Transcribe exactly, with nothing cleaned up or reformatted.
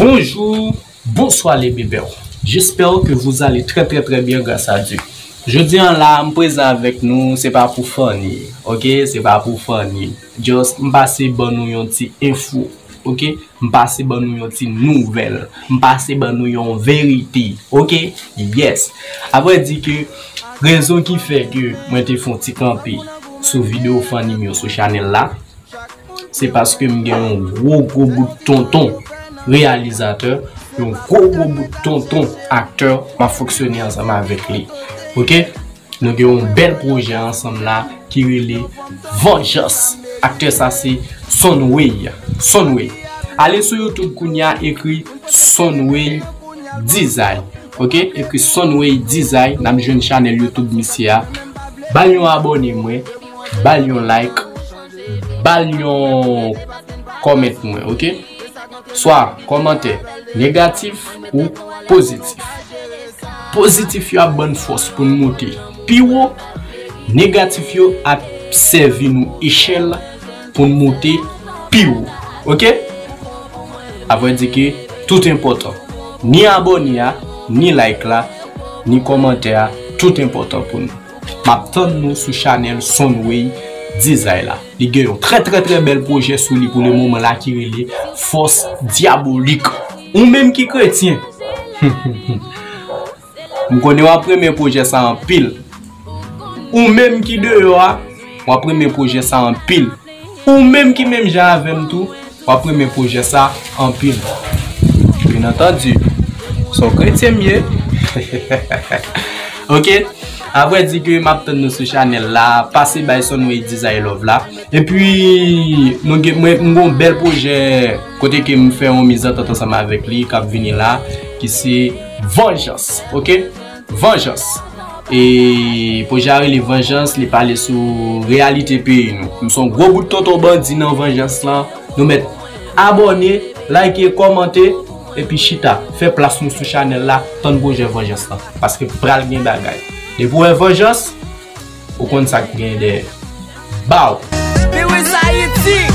Bonjou, bonswa les bébés. J'espère que vous allez très très très bien grâce à Dieu. Jodi an la, m prezan avèk nou, se pa pou funny, ok? Se pa pou funny. Just, m pase ban nou yon ti enfo, ok? M pase ban nou yon ti nouvèl. M pase ban nou yon verite, ok? Yes. Avrèdi ke rezon ki fè ke mwen te fè yon ti kanpe sou videyo funny m yo sou chanèl la, se paske m gen yon gwo gwo bout tonton reyalizatè, yon gwo gwo bout tonton aktè, m ap fonksyone ansanm avèk li. Ok? Nou gen yon bèl pwojè ansanm la ki rele Vanjans. Aktè sa se Sonway. Sonway. Ale sou YouTube kounya, ekri Sonway Dizay. Ok? Ekri Sonway Dizay, n ap jwenn chanèl YouTube misye a. Ba l yon abòne mwen, ba l yon like, ba l yon comment mwen, ok? Swa kòmantè negatif ou pozitif. Pozitif yo ap ban n fòs pou n moute pi wo, negatif yo ap sèvi nou echèl pou n moute pi wo, ok? Avrèdi ke tout enpòtan. Ni abòne a, ni like la, ni kòmantè a, tout enpòtan pou nou. M ap tann nou sou chanèl Sonway Dizay la. Li gen yon trè trè trè bèl pwojè sou li pou le moman la ki rele Fòs Dyabolik. Ou menm ki kretyen, m konnen w ap renmen pwojè sa anpil. Ou menm ki deyò a, w ap renmen pwojè sa anpil. Ou menm ki menm jan avè m tou, w ap renmen pwojè sa anpil. Byen antandi, se yon kretyen m ye. Ok? Avrèdi ke m ap tann nou sou chanèl la, pase bay Sonway Dizay love la. Epi, nou gen, mwen, m gen yon bèl pwojè kote ke m fè yon mizantant ansanm avèk li k ap vini la, ki se Vanjans, ok? Vanjans. E pwojè a rele Vanjans, li pale sou reyalite peyi nou. M se yon gwo bout tonton bandi nan Vanjans lan. Nou mèt abòne, like, kòmante, epi chita, fè plas nou sou chanèl la, tann pwojè Vanjans lan. Paske pral gen bagay. Depi w wè Vanjans, ou konn sa k gen dèyè. Baw! Lewis Ayiti!